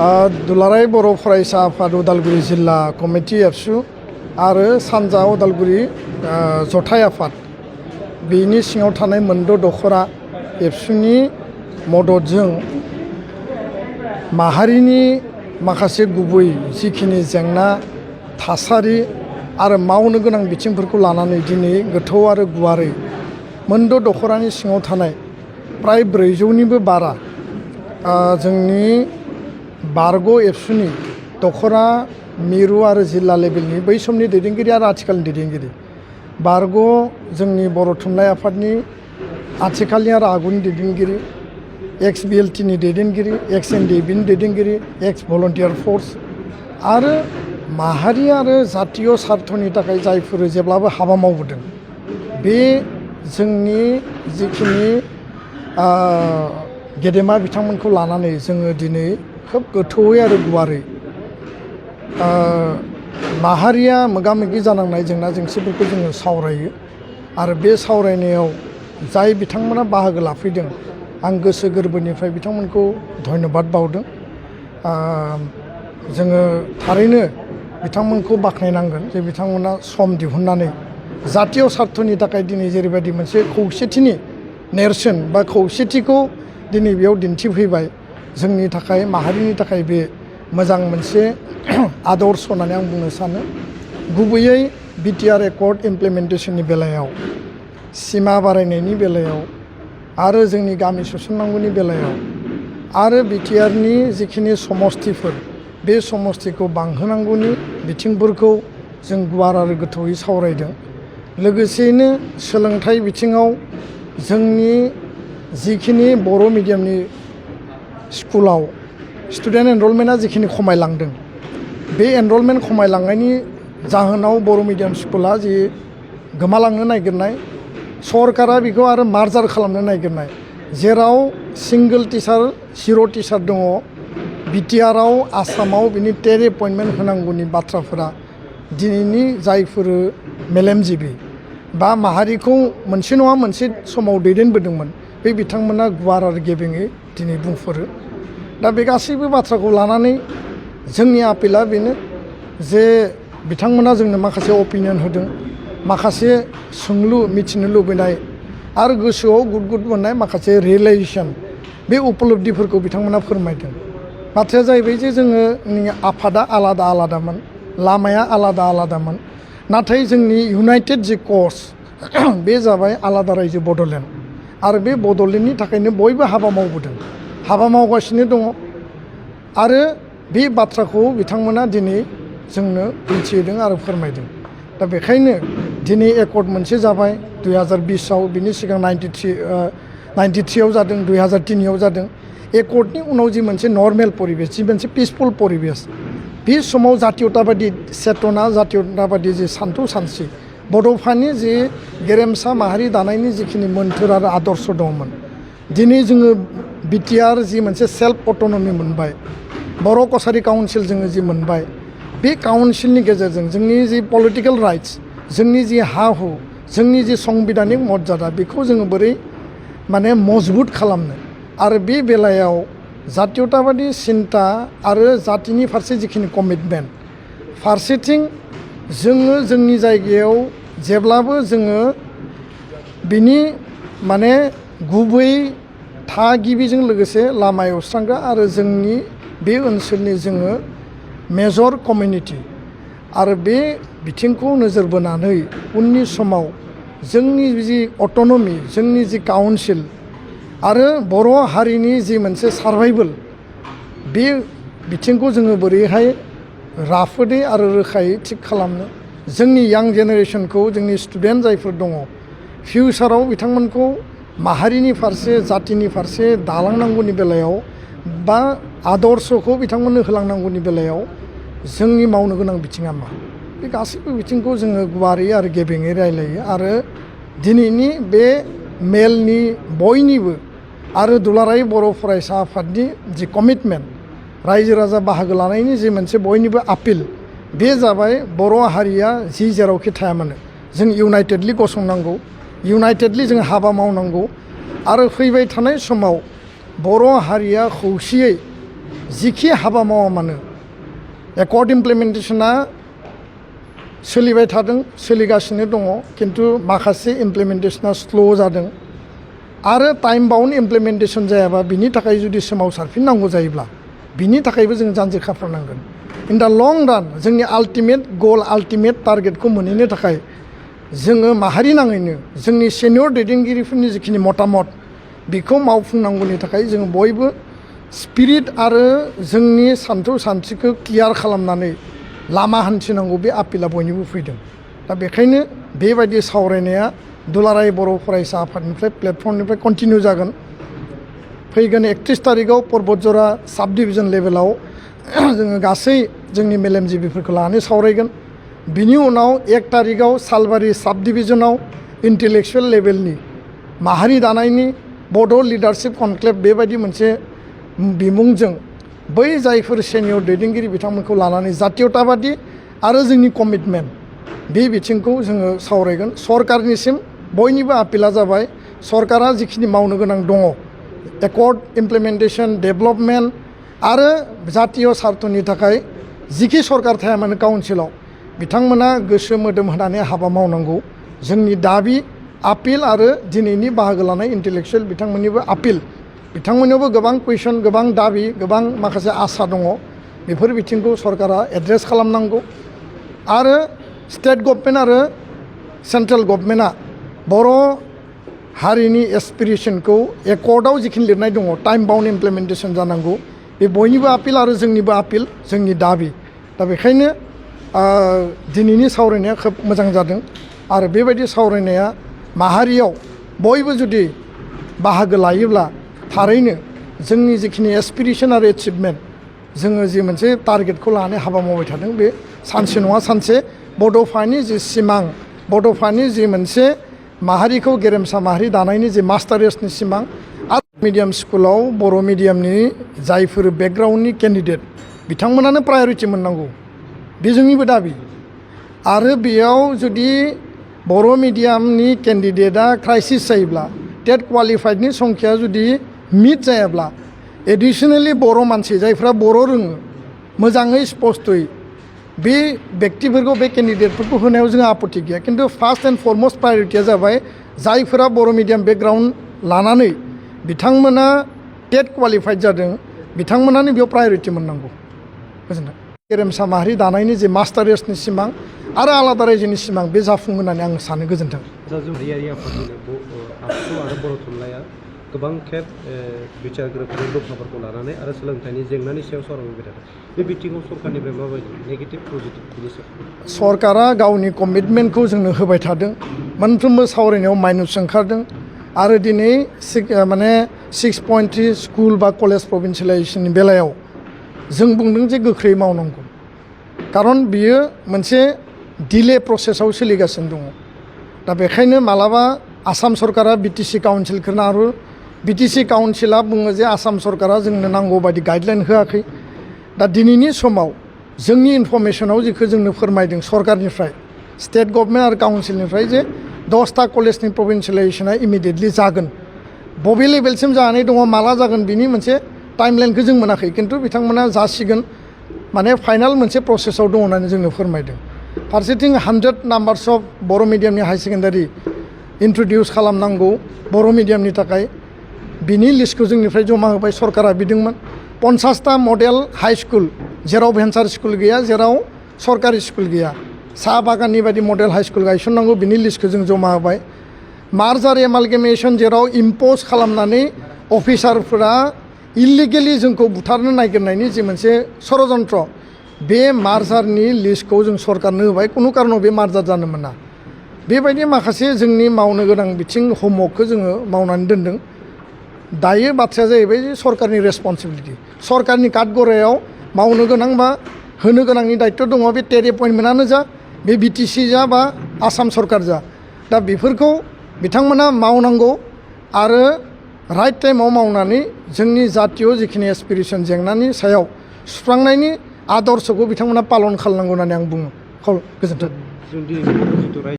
दुलाराय बर' फरायसा आफाद उदालगुरि जिल्ला कमिटि एबसु आरो सानजा उदालगुरि जथाय आफाद बेनि सिङाव थानाय मोनद' दखरा एबसुनि मददजों माहारिनि माखासे गुबै जिखिनि जेंना थासारि आरो मावनो गोनां बिथिंफोरखौ लानानै दिनै गोथौ आरो गुवारै मोनद' दखरानि सिङाव थानाय प्राय 400निबो बारा जोंनि बारग' एबसुनि दखरा मिरु आरो जिल्ला लेभेलनि बै समनि दैदेनगिरि आरो आथिखालनि दैदेनगिरि बारग' जोंनि बर' थुनलाइ आफादनि आथिखालनि आरो आगुनि दैदेनगिरि एक्स बिएलटिनि दैदेनगिरि एक्स एनडिएफबिनि दैदेनगिरि एक्स भलन्टियार फर्स आरो माहारि आरो जातीय सार्थनि थाखाय जायफोर जेब्लाबो हाबा मावबोदों बे जोंनि जिखिनि गेदेमा बिथांमोनखौ लानानै जोङो दिनै खोब गोथौयै आरो गुवारै माहारिया मोगा मोगि जानांनाय जेंना जेंसिफोरखौ जोङो सावरायो आरो बे सावरायनायाव जाय बिथांमोना बाहागो लाफैदों आं गोसो गोरबोनिफ्राय बिथांमोनखौ धन्यबाद बावदों। जोङो थारैनो बिथांमोनखौ बाख्नायनांगोन जे बिथांमोना सम दिहुननानै जातीय सार्थनि थाखाय दिनै जेरैबायदि मोनसे खौसेथिनि नेरसोन बा खौसेथिखौ दिनै बेयाव दिन्थिफैबाय जोंनि थाखाय माहारिनि थाखाय बे मोजां मोनसे आदर्श होननानै आं बुंनो सानो। गुबैयै BTR एकर्ड इमप्लिमेन्टेसननि बेलायाव सिमा बारायनायनि बेलायाव आरो जोंनि गामि सोसननांगौनि बेलायाव आरो BTRनि जिखिनि समस्तिफोर बे समस्तिखौ बांहोनांगौनि बिथिंफोरखौ जों गुवार आरो गोथौयै सावरायदों। लोगोसेयैनो सोलोंथाइ बिथिङाव जोंनि जिखिनि बर' मिडियामनि स्कुलाव स्टुडेन्ट एनरलमेन्टआ जिखिनि खमायलांदों बे एनरलमेन्ट खमायलांनायनि जाहोनाव बर' मिडियाम स्कुला जि गोमालांनो नागिरनाय सरकारा बेखौ आरो मार्जार खालामनो नागिरनाय जेराव सिंगोल टिचार 0 टिचार दङ BTRआव आसामाव बिनि 10 एपइन्टमेन्ट होनांगौनि बाथ्राफोरा दिनैनि जायफोर मेलेमजिबि बा माहारिखौ मोनसे नङा मोनसे समाव दैदेनबोदोंमोन बे बिथांमोना गुवार आरो गेबेङै दिनै बुंफोरो। दा बे गासैबो बाथ्राखौ लानानै जोंनि आपिला बेनो जे बिथांमोना जोंनो माखासे अपिनियन होदों माखासे सोंलु मिथिनो लुबैनाय आरो गोसोआव गुद गुद मोननाय माखासे रियेलाइजेसन बे उपलब्धिफोरखौ बिथांमोना फोरमायदों। बाथ्राया जाहैबाय जे जोंनि आफादा आलादा आलादामोन लामाया आलादा आलादामोन नाथाय जोंनि इउनाइटेड जि कज बे जाबाय आलादा रायजो बड'लेण्ड आरो बे बड'लेण्डनि थाखायनो बयबो हाबा मावबोदों हाबा मावगासिनो दङ आरो बे बाथ्राखौ बिथांमोना दिनै जोंनो मिथिहोदों आरो फोरमायदों। दा बेखायनो दिनै एकर्ड मोनसे जाबाय 2020आव बिनि सिगां 93आव जादों 2003आव जादों। एकर्डनि उनाव जि मोनसे नर्मेल परिबेस जि मोनसे पिसफुल परिबेस बे समाव जातीयताबादि चेतना जातीयताबादि जि सान्थौ सानस्रि बड'फानि जि गेरेमसा माहारि दानायनि जिखिनि मोन्थोर आरो आदर्श दंमोन दिनै जोङो BTR जि मोनसे सेल्फ अट'नमि मोनबाय बर' कसारि काउन्सिल जोङो जि मोनबाय बे काउन्सिलनि गेजेरजों जोंनि जि पलिटिकेल राइट्स जोंनि जि हा हु जोंनि जि संबिधानिक मर्यादा बेखौ जोङो बोरै माने मजबुत खालामनो आरो बे बेलायाव जातीयताबादि सिन्ता आरो जातिनि फारसे जिखिनि कमिटमेन्ट फारसेथिं जोङो जोंनि जायगायाव जेब्लाबो जोङो बिनि माने गुबै थागिबिजों लोगोसे लामा एवस्रांग्रा आरो जोंनि बे ओनसोलनि जोङो मेजर कमिउनिटि आरो बे बिथिंखौ नोजोर बोनानै उननि समाव जोंनि जि अट'नमि जोंनि जि काउन्सिल आरो बर' हारिनि जि मोनसे सार्भाइभेल बे बिथिंखौ जोङो बोरैहाय राफोदै आरो रोखायै थिग खालामनो जोंनि यां जेनेरेसनखौ जोंनि स्टुडेन्ट जायफोर दङ फिउचाराव बिथांमोनखौ माहारिनि फारसे जातिनि फारसे दालांनांगौनि बेलायाव बा आदर्शखौ बिथांमोननो होलांनांगौनि बेलायाव जोंनि मावनो गोनां बिथिङा मा बे गासैबो बिथिंखौ जोङो गुवारै आरो गेबेङै रायलायो आरो दिनैनि बे मेलनि बयनिबो आरो दुलाराय बर' फरायसा आफादनि जि कमिटमेन्ट रायजो राजा बाहागो लानायनि जि मोनसे बयनिबो आपिल बे जाबाय बर' हारिया जि जेरावखि थाया मानो जों इउनाइटेडलि गसंनांगौ इउनाइटेडलि जों हाबा मावनांगौ आरो फैबाय थानाय समाव बर' हारिया खौसेयै जिखि हाबा मावा मानो एकर्ड इमप्लिमेन्टेसना सोलिबाय थादों सोलिगासिनो दङ खिन्थु माखासे इमप्लिमेन्टेसना स्ल' जादों आरो टाइम बाउन्ड इमप्लिमेन्टेसन जायाबा बिनि थाखाय जुदि सोमावसारफिननांगौ जायोब्ला बिनि थाखायबो जों जानजि खाफ्रानांगोन इन दा लं रान जोंनि आल्टिमेट गल आल्टिमेट टारगेटखौ मोनहैनो थाखाय जोङो माहारि नाङैनो जोंनि सेनियर दैदेनगिरिफोरनि जिखिनि मतामत बेखौ मावफुंनांगौनि थाखाय जों बयबो स्पिरिट आरो जोंनि सान्थौ सानस्रिखौ क्लियार खालामनानै लामा हान्थिनांगौ बे आपिला बयनिबो फैदों दा बेखायनो बेबायदि सावरायनाया दुलाराय बर' फरायसा आफादनिफ्राय प्लेटफर्मनिफ्राय कन्टिनिउ जागोन फैगोन 31 तारिखआव पर्बतजरा साब डिभिजन लेभेलाव जोङो गासै जोंनि मेलेमजिबिफोरखौ लानानै सावरायगोन बिनि उनाव 1 तारिखआव सालबारि साब डिभिजनाव इन्टेलेक्सुवेल लेभेलनि माहारि दानायनि बड' लिडारशिप कनक्लेभ बेबायदि मोनसे बिमुंजों बै जायफोर सेनियर दैदेनगिरि बिथांमोनखौ लानानै जातीयताबादि आरो जोंनि कमिटमेन्ट बे बिथिंखौ जोङो सावरायगोन सरकारनिसिम बयनिबो आपिला जाबाय सरकारा जिखिनि मावनो गोनां दङ एकर्ड इमप्लिमेन्टेसन डेभेलपमेन्ट आरो जातीय सार्थनि थाखाय जिखि सरकार थाया मानो काउन्सिलाव बिथांमोना गोसो मोदोम होनानै हाबा मावनांगौ जोंनि दाबि आपिल आरो दिनैनि बाहागो लानाय इन्टेलेक्सुवेल बिथांमोननिबो आपिल बिथांमोननियावबो गोबां कुइसन गोबां दाबि गोबां माखासे आसा दङ बेफोर बिथिंखौ सरकारा एड्रेस खालामनांगौ आरो स्टेट गभर्नमेन्ट आरो सेन्ट्रेल गभर्नमेन्टआ बर' हारिनि एसपिरेसनखौ एकर्डआव जिखिनि लिरनाय दङ टाइम बाउन्ड इमप्लिमेन्टेसन जानांगौ बे बयनिबो आपिल आरो जोंनिबो आपिल जोंनि दाबि दा बेखायनो दिनैनि सावरायनाया खोब मोजां जादों आरो बेबायदि सावरायनाया माहारियाव बयबो जुदि बाहागो लायोब्ला थारैनो जोंनि जिखिनि एसपिरेसन आरो एचिभमेन्ट जोङो जि मोनसे टारगेटखौ लानानै हाबा मावबाय थादों बे सानसे नङा सानसे बड'फानि जि सिमां बड'फानि जि मोनसे माहारिखौ गेरेमसा माहारि दानायनि जि मास्टार रेसनि सिमां आरो मिडियाम स्कुलाव बर' मिडियामनि जायफोर बेकग्राउन्डनि केन्डिडेट बिथांमोनानो प्रायरिटि मोननांगौ बे जोंनिबो दाबि आरो बेयाव जुदि बर' मिडियामनि केन्डिडेटआ क्राइसिस जायोब्ला टेट क्वालिफाइडनि संख्या जुदि मिट जायाब्ला एडिसनेलि बर' मानसि जायफ्रा बर' रोङो मोजाङै स्पस्थयै बे व्यक्तिफोरखौ बे केन्डिडेटफोरखौ होनायाव जोंहा आपत्ति गैया खिन्थु फार्स्ट एन्ड फरमस्ट प्रायरिटिया जाबाय जायफोरा बर' मिडियाम बेकग्राउन्ड लानानै बिथांमोना टेट क्वालिफाइड जादों बिथांमोनानो बेयाव प्रायरिटि मोननांगौ गोजोन्थों गेरेमसा माहारि दानायनि जे मास्टार रेसनि सिमां आरो आलादा रायजोनि सिमां बे जाफुं होननानै आं सानो गोजोन्थों गोबां खेब बिचार गोरोबनाय दफाफोरखौ लानानै आरो सोलोंथाइनि जेंनानि सायाव सावरायबाय थादों बे बिथिङाव सरकारनिफ्राय माबायदि नेगेटिभ पजिटिभ बिनि सायाव सरकारा गावनि कमिटमेन्टखौ जोंनो होबाय थादों मोनफ्रोमबो सावरायनायाव माइनस ओंखारदों आरो दिनै 6.3 स्कुल बा कलेज प्रभिन्सियेलाइजेसननि बेलायाव जों बुंदों जे गोख्रै मावनांगौ खारन बियो मोनसे डिले प्रसेसआव सोलिगासिनो दङ दा बेखायनो मालाबा आसाम सरकारा बिटिसि काउन्सिलखौ आरो बिटिसि काउन्सिला बुङो जे आसाम सरकारा जोंनो नांगौ बायदि गाइडलाइन होआखै दा दिनैनि समाव जोंनि इनफरमेसनाव जेखौ जोंनो फोरमायदों सरकारनिफ्राय स्टेट गभर्नमेन्ट आरो काउन्सिलनिफ्राय जे 10टा कलेजनि प्रभिन्सियेलाइजेसना इमिडियेटलि जागोन बबे लेभेलसिम जानानै दङ माला जागोन बिनि मोनसे टाइमलाइनखौ जों मोनाखै खिन्थु बिथांमोना जासिगोन माने फाइनाल मोनसे प्रसेसआव दङ होननानै जोंनो फोरमायदों फारसेथिं 100 नाम्बार्स अफ बर' मिडियामनि हाई सेकेन्डारि इन्ट्रडिउस खालामनांगौ बर' मिडियामनि थाखाय बिनि लिस्टखौ जोंनिफ्राय जमा होबाय सरकारा बिदोंमोन 50टा मडेल हाई स्कुल जेराव भेन्सार स्कुल गैया जेराव सरकारि स्कुल गैया साहा बागाननि बायदि मडेल हाई स्कुल गायसननांगौ बिनि लिस्टखौ जों जमा होबाय मार्जार एमालगेमेसन जेराव इम्पज खालामनानै अफिसारफोरा इलिगेलि जोंखौ बुथारनो नागिरनायनि जि मोनसे षड़यन्त्र बे मार्जारनि लिस्टखौ जों सरकारनो होबाय खुनु कारनाव बे मार्जार जानो मोना बेबायदि माखासे जोंनि मावनो गोनां बिथिं हमवर्कखौ जोङो मावनानै दोनदों दायो बाथ्राया जाहैबाय जे सरकारनि रेसपन्सिबिलिटि सरकारनि काटगरायाव मावनो गोनां बा होनो गोनांनि दायित्व दङ बे टेट एपइन्टमेन्टआनो जा बे बिटिसि जा बा आसाम सरकार जा दा बेफोरखौ बिथांमोना मावनांगौ आरो राइट टाइमाव मावनानै जोंनि जातीय जिखिनि एसपिरेसन जेंनानि सायाव सुस्रांनायनि आदर्शखौ बिथांमोना पालन खालामनांगौ होननानै आं बुङो गोजोन्थों।